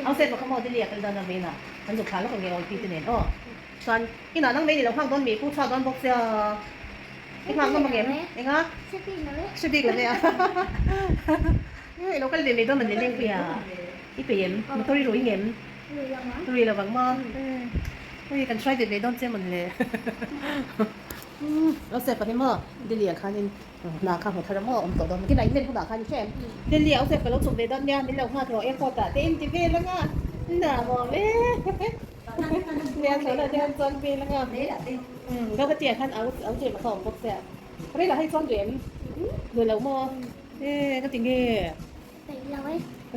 Hausa erawh kha maw Delhi ah kal dan a vein a, kan zuk thla lawk ang nge aw i pi te nen aw. Chuan inah nang mai ni lo nghak dawn mi pu chhuak dawn bawk sia i nghak ngam ang em? Enga? Hre bik lo e a. I lo kal ve mai dawn man leng pui a, i peih em? Motor i rui ngem? Rui lo ang maw? Ui kan hruai ve mai dawn che mawn le. Joseph a hi maw Delhi ah khanin hna kha hmu thar a maw awm tawh dawn kinah in len hunah khan i hre em? Delhi ah Joseph ka lo chhuk ve dawn nia min lo nghak rawh airport ah te in ti vel ang a na maw e nia chho lah te han chuan vel ang a Guwahati ah khan au au ṭem a kha awm bawk sia rei lah hei chuan duh em? Duh lo maw? E ka ti nge?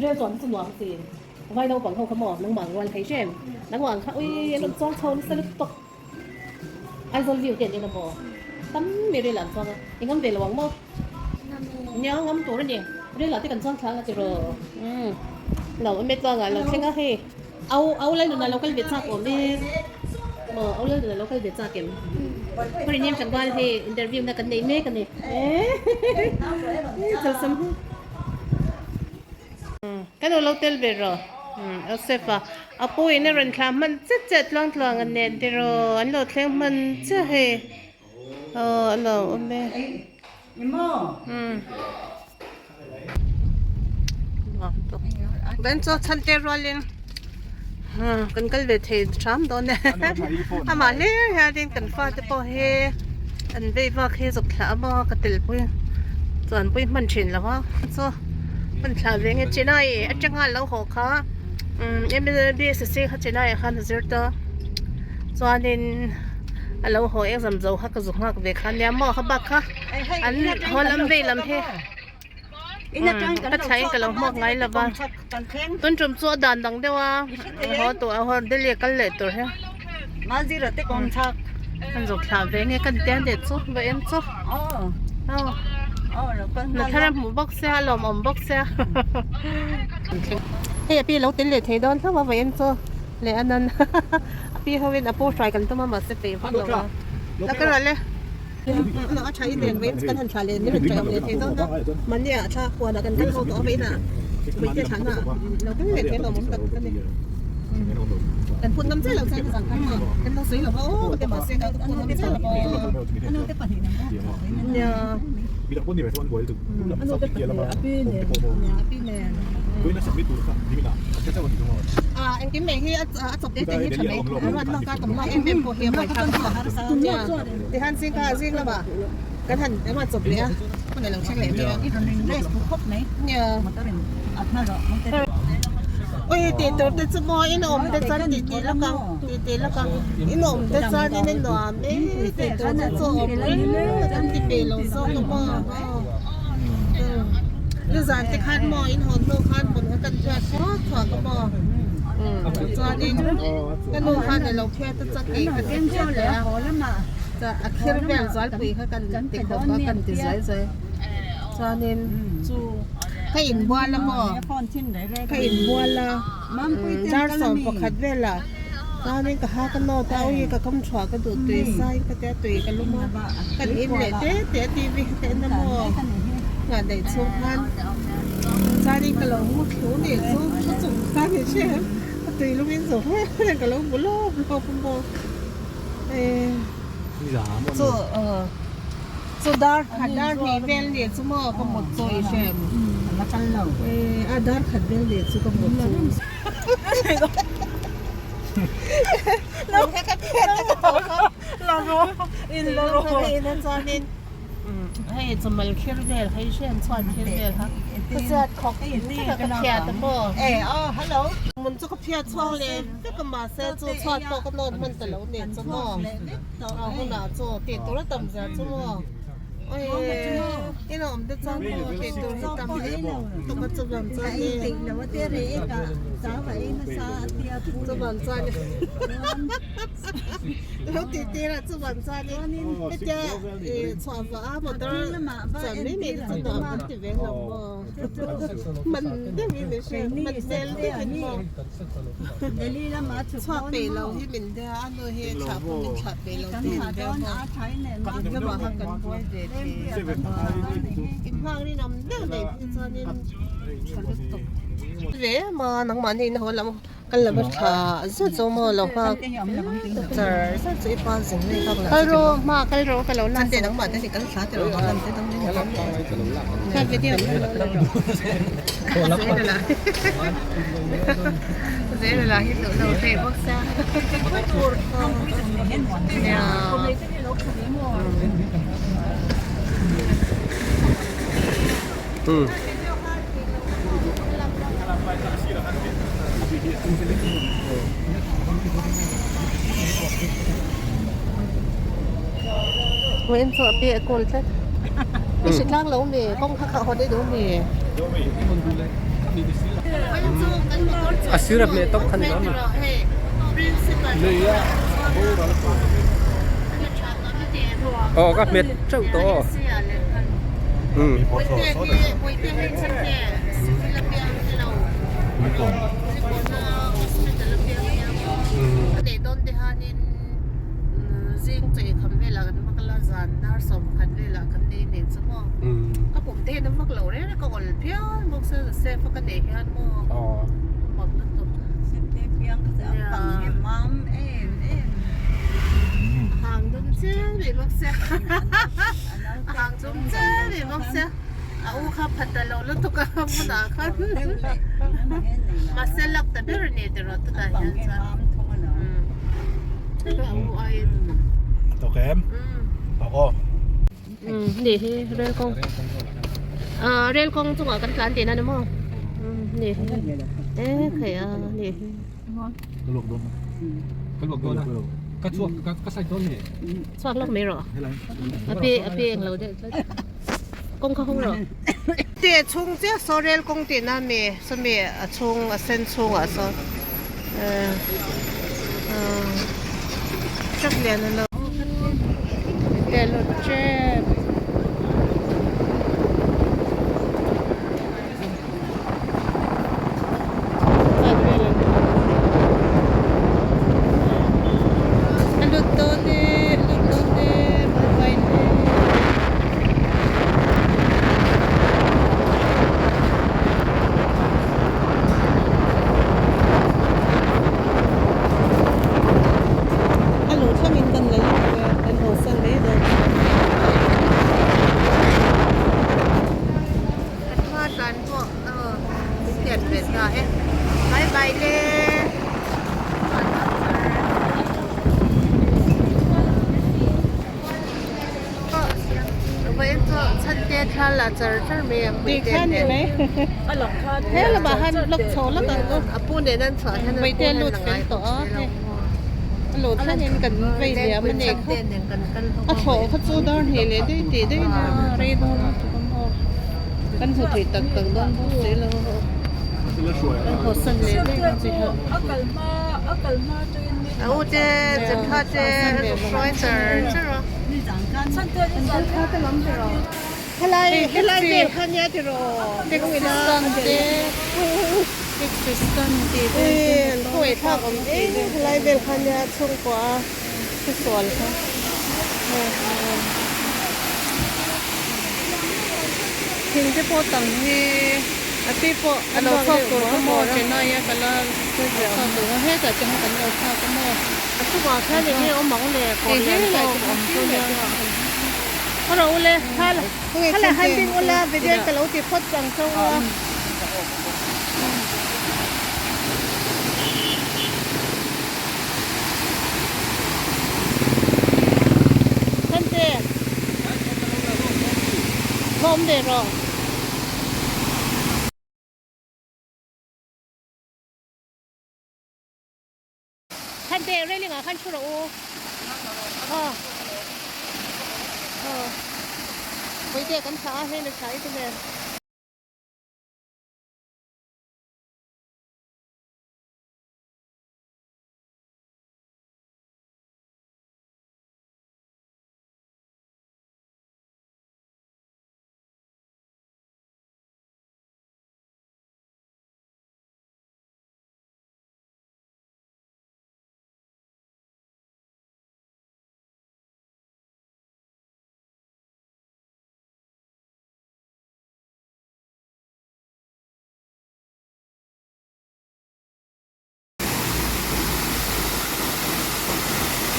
Rel chuan chu nuam sin vai naupang ho kha maw nangmah ang rual thei hrem nangmah ang kha ui an rawn chuang chho nasa lutuk. Aizawl view te an en a maw? Tam mai rel ah an chuang a, i ngam ve lo ang maw? Nia ngam tur a ni, rel ah te kan chuang thla ang a tiraw? Umm lo awm e tluang ah lo thleng a hei au au Lalnuna lo kal ve chak awm e maw au Lalnuna lo kal ve chak em? Hori nem tlangval hei interview na kan nei mek a ni eehh chalsam hu Ka nu lo tel ve rawh Joseph a a pu in a rawn thlah hman chet chet tluang tluang a nen tiraw an lo thleng hman chiah hei aw a lo awm e Kan chaw chhan te rualin kan kal ve thei hram dawn e amah hlir hianin kan fate pawh hi an vei vak hi zuk thlah a maw ka tel pui chuan pui hman thin lo a chu hman thlah ve nge Chennai atanga lo haw kha MLBSC kha Chennai ah khan a zir ta chuanin a lo haw exam zo kha ka zu nghak ve kha nia maw kha bak kha an haw lam vei lam hi ka thlai ka lo hmuak ngai lo va tun tum chu a dan dang deuh a haw tawh a haw Delhi a kal leh tur hi kan zawk thlah ve nge kan tia leh chu va en chu na thar a hmuh bawk sia a lawmawm bawk sia hei a pi lo tel leh thei dawn hlauh a va en chu leh a nan a pi ho in a pu hruai kan tum a mahse peih vak lo a la ka ral e. A tha in reng mai kan han thlah leh ni rawn tawh leh thei dawn a mahni ah thla huan ah kan kal ho tawh a vawiin ah vawiin thlah na lo kal leh thei lawm awm tak a ni kan phut ngam chiah lo chuan zan khan maw kan lo sawi lo va aw te mahse ka phut ngam chiah lo va nia anu te pahnih a pi nen a pi nen a engkim mai hi a chawp te te hi tha mai a ruat lawk a tam lawk em em pawh hi a buaithlak nia. Tihian zingka zing lamah kan han engemaw chawp leh a, hun a lo thleng leh mai a. Nia. Ui tih tur te chu maw in awm te chuan tih tih lawk ang tih tih lawk ang in awm te chuan in a nuam e tih tur te chu awm reng kan ti ve lo zawk a maw nizan te khan maw in hawn hnu khan hmun kha kan hriat thuak thuak a maw chuanin ka nu khan a lo phiat a chuan kei ka ti phiat leh a. A khir vel zualpui kha kan ti khawp a kan ti zuai zuai chuanin chu ka inbual a maw ka inbual a dar 11 velah chuanin ka ha ka nawt a ui ka kam thuah ka duh tui sai ka tia tui ka lum a kan in leh te te a tv kha ka en a maw nghah daih chhung khan chuanin ka lo ngu thlu nih chu thu chung khan i hre em a tui lum in zo hle ka lo bu lawp lawp a maw. Chu chu dar khat dar hnih vel nih chu maw ka mut chu i hre em? A dar khat vel nih chu ka mut chu. Hei chawmal khir vel hei hrian chhuat khir vel kha ka chhiat khawk vek a ka phiat a maw mun chu ka phiat chhuak leh vek a mahse chu chhuat pawh ka nawt hman ta lo nih chu maw a hunah chu tih tur a tam zia chu maw ina awm te chuan maw tih tur hi tam tuk a chuvan chuan chuvan chuan Lo tih tir ah chuan chuanin hetia ih chhuah vah a motor chuan mai mai te chu nuam an ti ve hlawm maw hman deuhin i hria hman hmel deuhin maw chhuak peih lo hi min deuh a a nu hi thlah pawh min thlah peih lo te in deuh maw lamah khan kan buai ve thei inhak rinawm deuh neih phei chuanin tha lutuk. Ve ma nangmahni in haw lam kal lo va tha zet zawk maw lo nghak char char chu i pa zin mai kha kal rawh hma kal rawh ka lo lak chante nangmah te kal thla tiraw haw lam te dang ding kha video zel la hi duh lo thei bawk sia nia. Wen chu a pe a kawl tlat. I hre tlang lo mi kawng kha kha hawn i duh mi. A sir a hmeh tawp kha ni lo mi. Aw ka hmet teuh tawh aw. A u kha phat ta lo lutuk a hmunah khan mahse lak ta ber a ni tiraw tunah hian chuan a u aiin A tawk em? Tawk aw. Ni hi rel kawng rel kawng chungah kan tlan tihna ni maw? Ni hi e khai a ni hi. Ka luak dawn a. Ka luak dawn a. Ka chhuak ka side dawn ni. Chhuak lawk mai rawh. A pe a pe englo deuh tlat. Kawng kha hawng rawh. Te a chhung chiah saw rel kawng tihna ami sawmi a chhung a sen chhungah sawn truck lian a lo lut tep. A lut dawn e a lut dawn e bye bye le. A luh thlangin kan la lut e kan haw san mai dawn. Kan hma tlan pawh min tiat ve ta e bye bye le. Vawiin chu chhante thla la char char mai ang pui te nen he lamah han vlog chho lawk ang u a pu nen an chhuah hian a pu hian a ngai bawk si lo A lo thlangin kan vei liam a nih kha. A thlawh kha chu dar hnih leh daih tih daih na rei dawn a tuk a maw. Kan hmu thei tak tak dawn bawk si lo. Kan hawsan leh daih ang chi kha. A u te cheptha te an zuk hruai char char a. Helai helai vel kha nia tiraw. Taxi stand te taxi stand tih vel te An khawngaih thlak awm em helai vel kha nia chhungkua a hresual kha. Thing te pawh tam hi a pi pawh a lo chhuak tur kha maw Chennai a kal a chhuak tur kha hetah te khan kan lo thlak a maw. A chungah khian eng nge awm ang le kawr lian tawk awm chu nia. Haw rawh ule hala han ding ula video ka lo ti phawt ang chauh a. Thante va awm ve rawh. Thante railing ah khan thu rawh u. Aw. Aw. Puite kan thlah a hei na thlah i ti nen.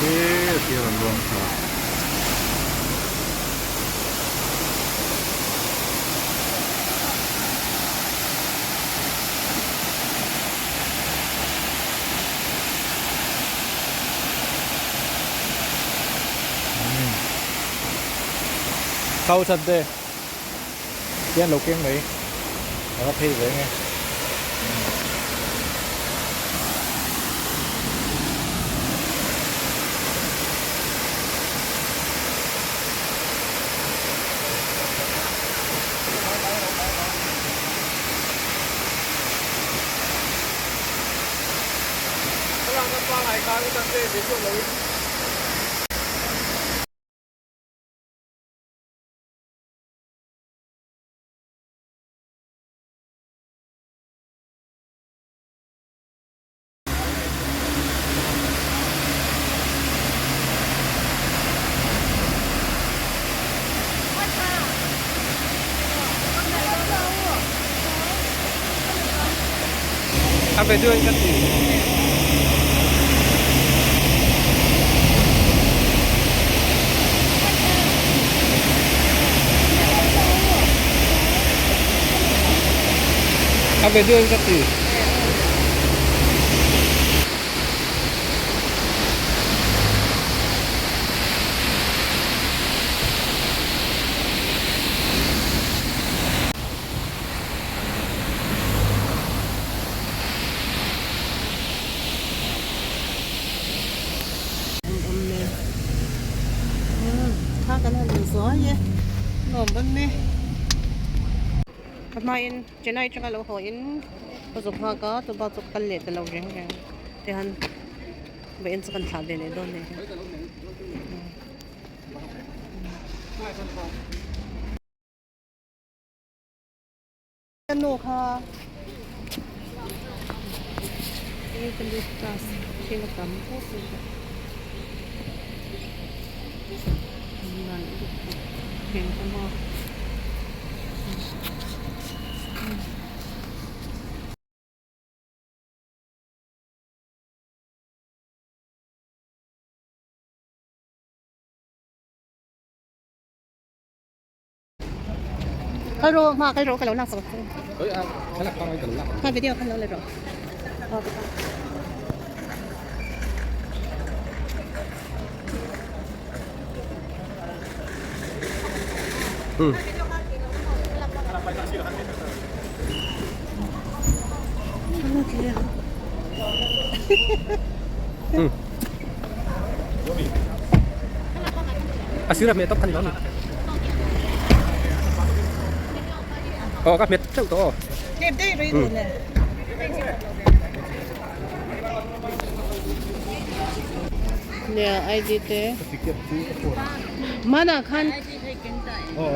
Te a tia rawn luang thla. Kau chan te hian lo keng mai a va phei ve nge. A ve duai ka ti. A ve duai ka ti. An awm e kha kan han in zuai e nuam dawn e ka hmain Chennai atanga lo haw in ka zuk nghak a chupa chu ka kal leh ta lo reng reng tihian vawiin chu kan thlah ve leh dawn nih hi. Ka nu kha eucalyptus thing a tam khawp mai a nalh lutuk thing a awm a. Kal rawh hma kal rawh ka lo lak sak ang che. Kha video khan lo la rawh. A sir a hmeh tawp kha ni lo a ni. Aw ka hmet teuh tawh aw. Tep daih rei dawn e. Nia ID te. Mana khan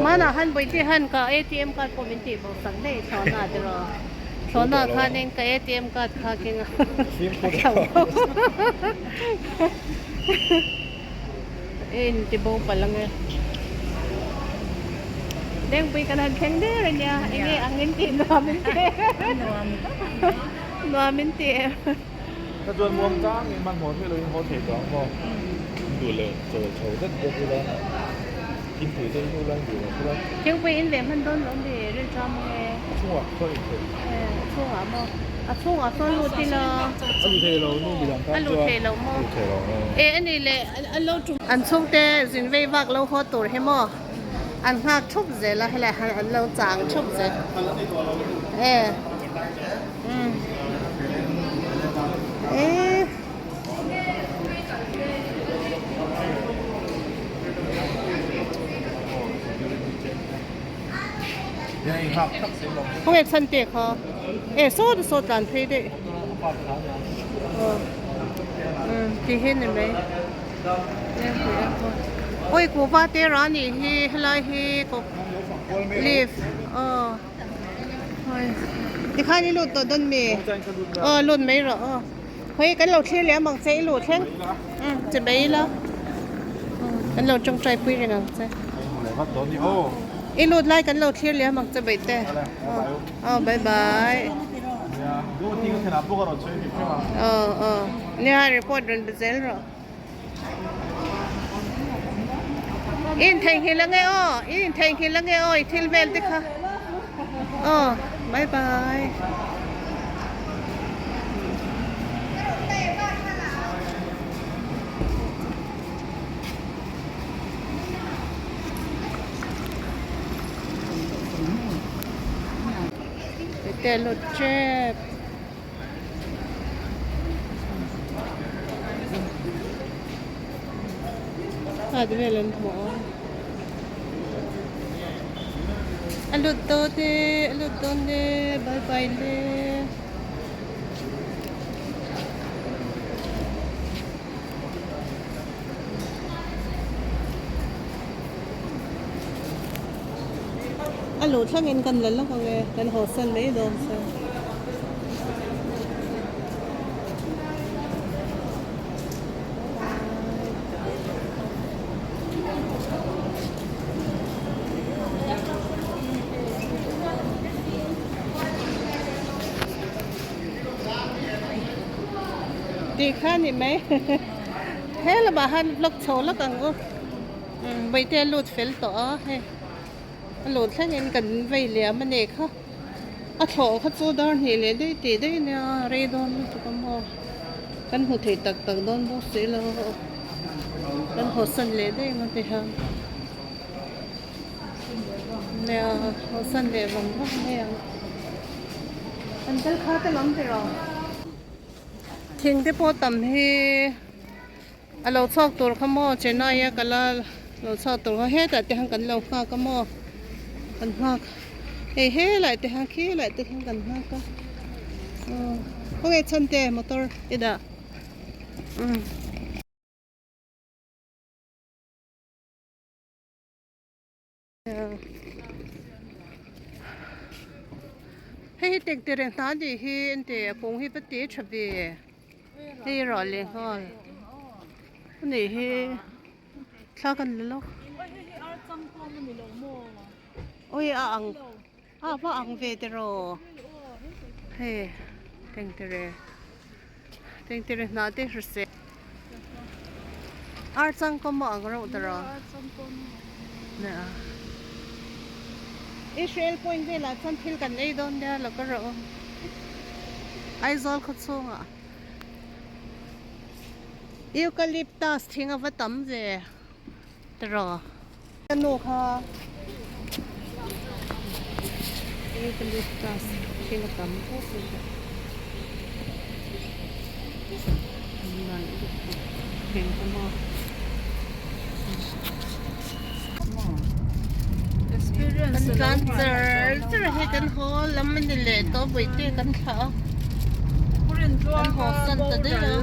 Mana khan Boite han ka ATM card pawh min tih bo sak daih thlawhna te rawh. Thlawhna khanin ka ATM card kha keng a thlauh bo. E in ti bo palh ang e. Lengpui kan han thleng der a nia enge ang in tih nuam in ti em nuam in ti em. Ka chuan muang chang in hmanhmawh hmel lo in haw thei tawh ang maw? In duh leh chawl chho zet bawk ila thingpui te in ula in duh leh thil a. Thingpui in ve hman dawn lo mi rilṭam ang e. A chhungah sawn in thei. E a chhungah maw? A chhungah sawn lut ila. A lut thei lo nu midang tan chuan. A lut thei lo maw? Lut thei lo e. E ani leh an lo tum. An chhungte zin vei vak lo haw tur hi maw? An nghak thup zel a helai han an lo chang thup zel. E. Umm. E. Khawnge chhan te kha e saw te saw tlan phei daih umm ti hi ni mai awi kuhva te rah anih hi helai hi leaf aw tikhan i lut tawh dawn mi aw lut mai rawh aw khawi kan lo thlir leh ang che i luh thleng umm che mai ila kan lo tawngtai pui reng ang che i lut lai kan lo thlir leh ang che baihte aw bye bye aw aw nia report rawn be zel rawh. I intheihnghilh ange aw i intheihnghilh ange aw i thil vel te kha aw bye bye. Te lut tep. At vel an hmu a. A lut dawn e, a lut dawn e, bye bye le. A luh thlangin kan la lawk ang e, kan haw san mai dawn se. Tih kha ni mai he lamah han vlog chho lawk ang u Bawihte a lut fel tawh a hei a lut thlengin kan vei liam a ni kha a thlawh kha chu dar hnih leh daih tih daih nia rei dawn lutuk a maw kan hmu thei tak tak dawn bawk si lo kan hawsan leh daih ang a ti hian nia hawsan leh vang vang mai ang kan kal kha te lam ti rawh thing te pawh tam hi. A lo chhuak tur kha maw Chennai a kal a lo chhuak tur kha hetah te hian kan lo nghak a maw kan nghak hei helai te hian khilai te hian kan nghak a aw khawnge chhan te motor i dah umm. Hei hi tek tireng hna anih hi ente a kung hi va ti tha ve hei erawh leh nghal anih hi thla kan la lawk awi a ang a va ang ve tiraw hei tek tireng. Tengtere hna te hrisel. Ar chang kawm maw ang reuh ta rawh. Nia. Israel point velah chuan thil kan ei dawn nia lo ka rawh. Aizawl khaw chhungah. Eucalyptus thing a va tam ve ta rawh. Ka nu kha eucalyptus thing a tam khawp mai a nalh lutuk thing te maw kan tlan char char a hei kan haw lam a ni leh tawh bawihte kan thlah a kan haw san ta daih a.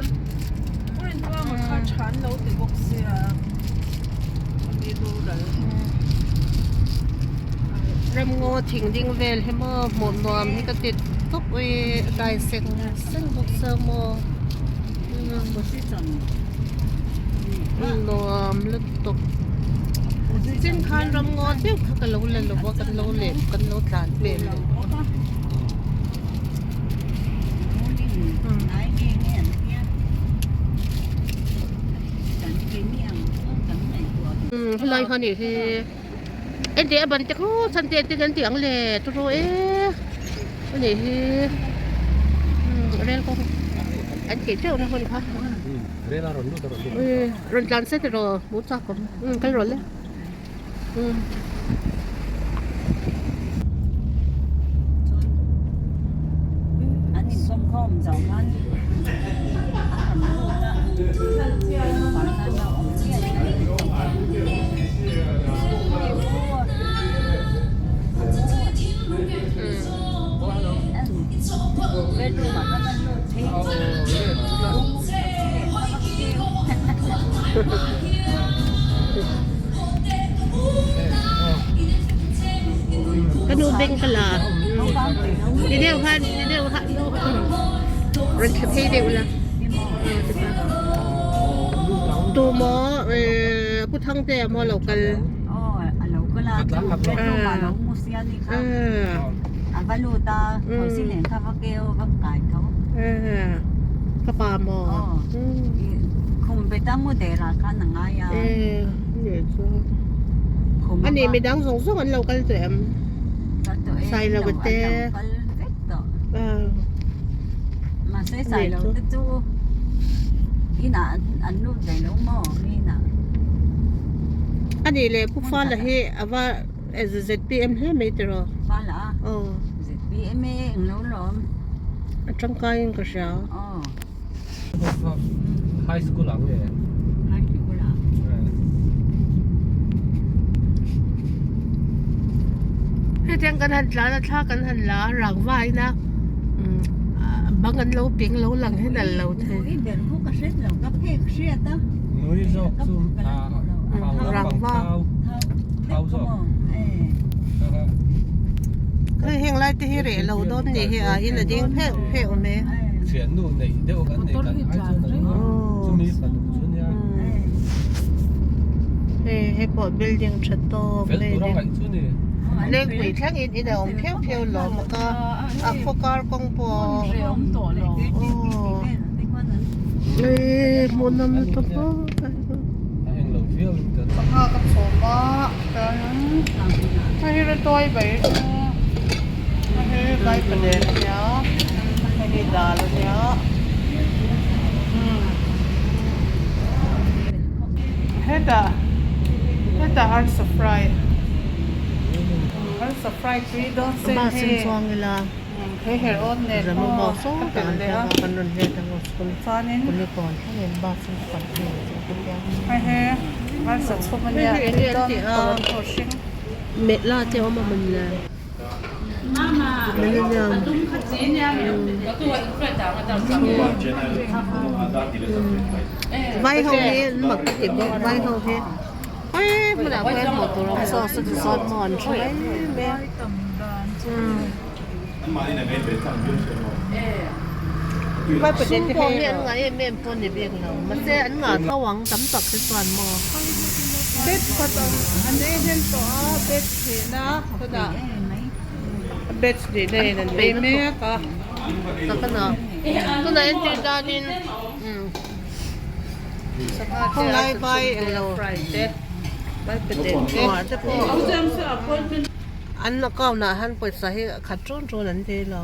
Ramngaw thing ding vel hi maw hmuh nuam hi ka ti tawp ui a dai seng seng bawk sia maw nuam lutuk chin khan ramngaw deuh kha ka lo la lo va kan lo leh kan lo tlan vel leh. Helai kha nih hi ente a ban te khaw chhan te te kan tih ang le turu e anih hi rel kawng an tih teuh na hun kha rawn tlan se tiraw hmuh chak awm kal rawh le. Ka nu beng ka la ni deuh khan ni deuh khan rawn thla phei deuh la tu maw pu Thangte a maw lo kal ka pa maw. Khum bet a mu der ah khan a ngai a. E nih chu. A nih midang zawng zawng an lo kal tawh em? Kal tawh e. Sailo te. An lo kal vek tawh. Mahse sailo te chu inah an lut ve lo maw inah. A nih leh Pu Fala hi a va ZPM hle mai tiraw? Fala a? Aw. ZPM e englo lawm. A tangkaiin ka hria. Aw. High school ang nge? High school ah. Hetiang kan han tlan a thla kan han la a rangva in a bang an lo ping lo lang hian an lo thei. Nui ber khu ka hret lo ka phek hriat a. Nui zawk chu rangva. Thau zawk. Hei heng lai te hi reh lo dawn ni hi a in a ding pheuh pheuh awm e. Thiannu neih deuh kan nei kan ai chuan an chumi fanu chu nia. Hei hei pawh building tha tawk Fel tur a ngaih chu ni. Lengpui thleng in in a awm pheuh pheuh lawm bawk a a khaw kar kawng pawh Ei hmuhnawm lutuk hle. A englo viau in kan. Sangha ka chhawm a hei hi retawi bai hei hi vai paden a nia hei hi dal a nia hetah hetah arsa fry arsa fry tui dawn se hei he her awn nen pawh ka telh leh a chuanin hei hi arsa chhum a nia chuan tomato hring vai ho hi an mak ka ti bawk vai ho hi he hmunah khuan hmuh tur awm saw saw ti sawn maw an hre mai mai a. Sum pawh hi an ngah em em pawh ni bik lo mahse an ngah tho ang tam tak te chuan maw. Bed khat an ei hnem tawh a bed hnihna tunah bed hnihna in an ei mek a. Tunah entir danin khawnglai vai englo te pawh. An account ah han pawisa hi khat ṭun ṭun an ti lo.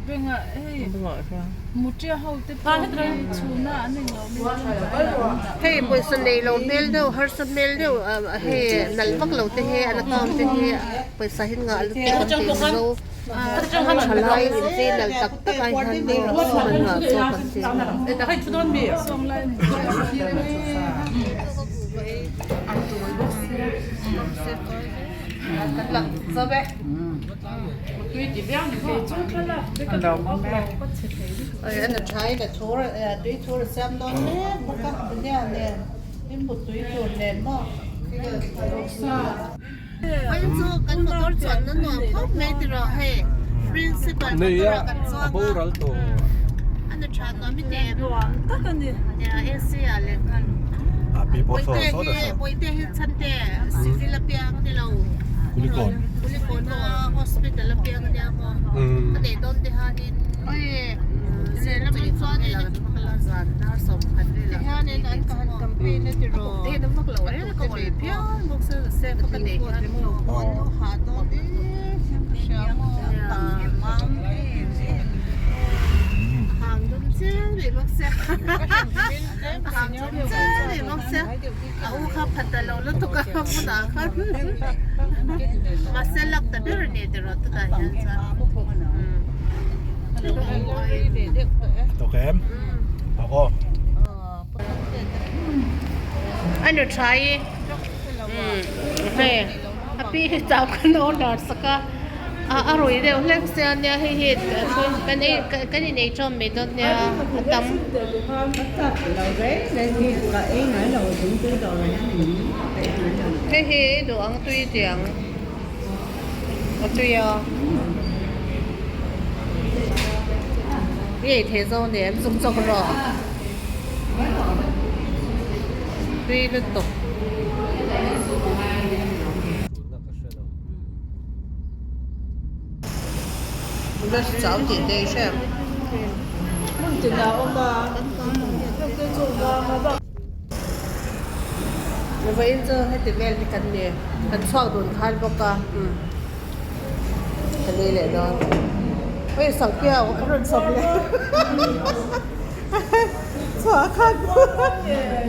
Bengah hei mutia ho te pawh hi chhuna an englo mi Hei pawisa nei lo hmel deuh harsa hmel deuh hei nalh vak lo te hi an account te hi pawisa hi ngah lutuk an ti zo thalai inchei nalh tak tak ai hian maw sum an ngah zawk an ti. Nei a a boral tawh. Kulikawn. A u kha phat ta lo lutuk a hmunah khan mahse lak ta ber a ni tiraw tunah hian chuan Tawk em? Tawk aw. A nu tha i hei a pi hi chau kan order sak a. A rui deuh hlek sia nia hei hi kan ei kan inei tawm mai dawn nia a tam. Hei hi i duh ang tui tiang a tui a i ei thei zo nen zuk chawk rawh tui lutuk. Chau tih te i hre. Hmun tinah a awm a, heng te chu vang a. Vawiin chu heti vel hi kan ni kan chhuak dun khan bawk a ka ni leh dawn oi Sangpiau a rawn chawp leh chhuah khan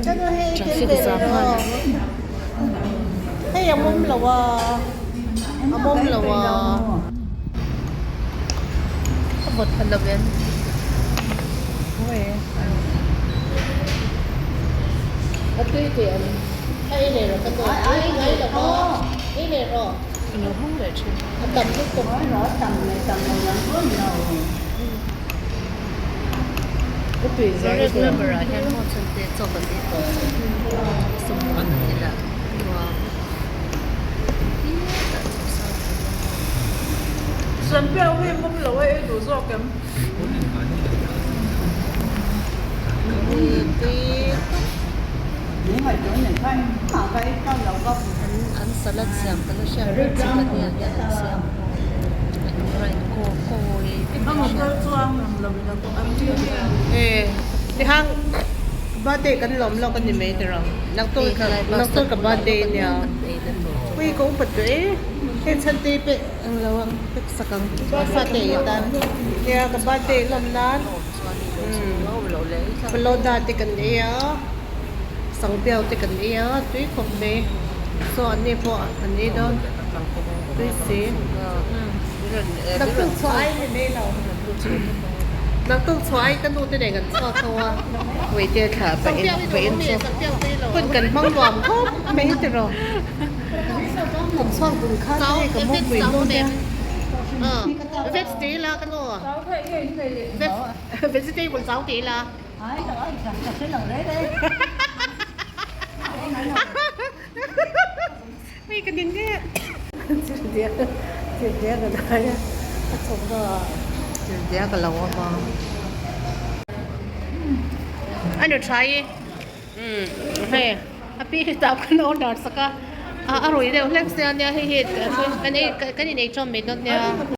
ka nu hei tel ve leh rawh hei a mawm lo a a mawm lo a a vawt pha lo em. A tui teh ang. A ei leh rawh ka nu. A ei ngai lo a. Ei leh rawh. Ka lo hawng leh thin. A tam lutuk. A tam leh tam lo lam pawh ni lo. A tui zia i Direct number ah hian maw chhan te chaw kan ei tawh chu sawmhmuh an ti lah nuam hetah chu sang thei dawn lo. Sanpiau hi mawm lo a ei duh zawk em? An salad siam ka la hriat reng chu ka nia hian an siam an grind kaw kawi vek a hriat. Tihang birthday kan lawm lawk a ni mai tiraw naktuk ka birthday ania ui ka upat tawh e hei chhante pek Eng lo ang pek sak ang fate i tan nia ka birthday lawm nan paloda te kan ei a sangpiau te kan ei a tui khawp mai saw an ni pawh an ei dawn tui si naktuk chhuah ai ni mai lo naktuk chhuah ai ka nu te nen kan chhuak ho a vawitea thla pah in hun kan hmang nuam khawp mai tiraw. Vegetable chau tih ila. Hei ka ning nge. Chirhdiak ka dai a, a chhawmhnaw ah chirhdiak a lo awm a. A nu tha i. Umm hei a pi hi tah khan order sak a a rui deuh hlek sia nia hei hi kan ei kan inei tawm mai dawn nia.